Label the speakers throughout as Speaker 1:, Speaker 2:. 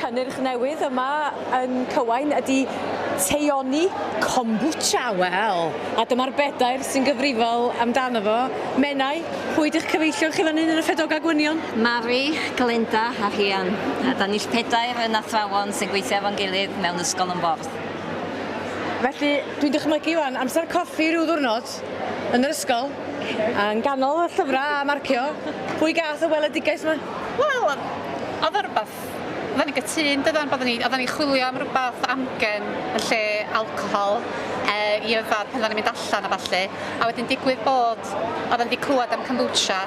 Speaker 1: Cynnyrch newydd yma yn Cywain ydy Teioni Kombucha. Wel, a dyma'r bedair sy'n gyfrifol amdano fo. Menai, pwy 'di'ch cyfeillion chi fan hyn yn y Ffedoga Gwynion?
Speaker 2: Mari, Glenda a Rhian. A 'dan nill pedair yn athrawon sy'n gweithio efo'n gilydd mewn ysgol yn Borth.
Speaker 1: Felly, dwi'n dychmygu 'wan, amser coffi ryw ddiwrnod yn yr ysgol, a yn ganol y llyfrau a marcio, pwy gath y weledigaeth 'ma?
Speaker 3: Wel, oedd o rywbeth, oedden ni'n gytûn doeddan, bod ni, oedden ni'n chwilio am rywbeth amgen yn lle alcohol e, i yfed pan oedden ni'n mynd allan a ballu, a wedyn digwydd bod oedden ni wedi clywed am kombucha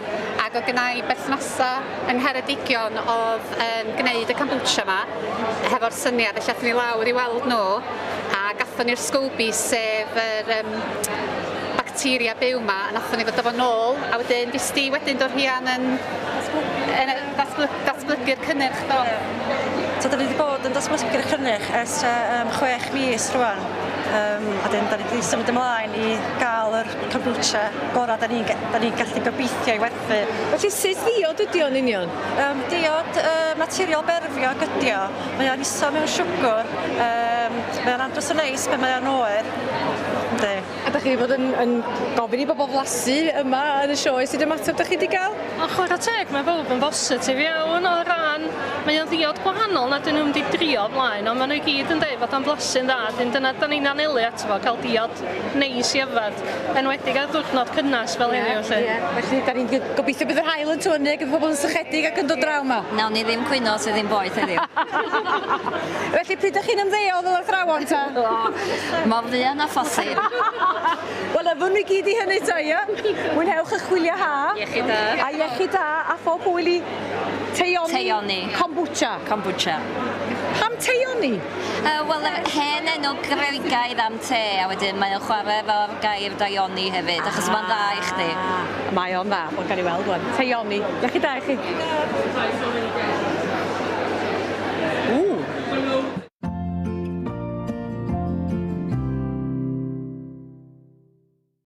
Speaker 3: ac oedd gynna i berthnasau yng Ngheredigion oedd yn gwneud y kombucha yma hefo'r syniad, felly aethon ni lawr i weld nhw a gathon ni'r scoby sef yr um, bacteria byw 'ma a nathon ni ddod â fo nôl a wedyn fuest ti wedyn do Rhian yn yn datblygu'r cynnyrch do?
Speaker 4: So da ni wedi bod yn datblygu'r cynnyrch ers um, chwech mis rwan. Um, a dyn, da ni wedi symud ymlaen i gael yr kombucha gorau da ni'n da ni gallu gobeithio i werthu.
Speaker 1: Felly sut ddiod ydi o'n union?
Speaker 4: Um, diod uh, naturiol berfiog ydi o. Mae o'n isel mewn siwgr, um, mae o'n andros o neis pan mae o'n oer. Yndi.
Speaker 1: A 'dach chi 'di bod yn yn gofyn i bobl flasu yma yn y sioe, sut ymateb 'dach chi 'di ga'l?
Speaker 5: O chwarae teg mae bawb yn bositif iawn o ran mae o'n ddiod gwahanol nad 'dyn nhw'm 'di drio o blaen ond ma' nhw i gyd yn deud fod o'n blasu'n dda 'dyn dyna 'dan ni'n anelu ato fo ca'l diod neis i yfed enwedig ar ddiwrnod cynnes fel heddiw 'lly.
Speaker 1: Ie, felly 'dan ni'n gobeithio bydd yr haul yn tywynnu ac bydd pobl yn sychedig ac yn dod draw 'ma.
Speaker 2: Nawn ni ddim cwyno os fydd hi'n boeth heddiw.
Speaker 1: Felly pryd 'dach chi'n ymddeol fel athrawon ta?
Speaker 2: Mor fuan â phosib.
Speaker 1: Wel yfwn ni gyd i hynny ta ia? Mwynhewch y chwilio ha.
Speaker 2: Iechyd da.
Speaker 1: A iechyd da a phob hwyl i Teioni.
Speaker 2: Teioni.
Speaker 1: Kombucha.
Speaker 2: Kombucha.
Speaker 1: Pam Teioni?
Speaker 2: Uh, Wel, hen enw Groegaidd am te, a wedyn mae o'n chwarae efo'r gair daioni hefyd, achos ah, mae'n dda i chdi.
Speaker 1: Mae o'n dda, wel gawn ni weld wan. Teioni. Iechyd da i chi.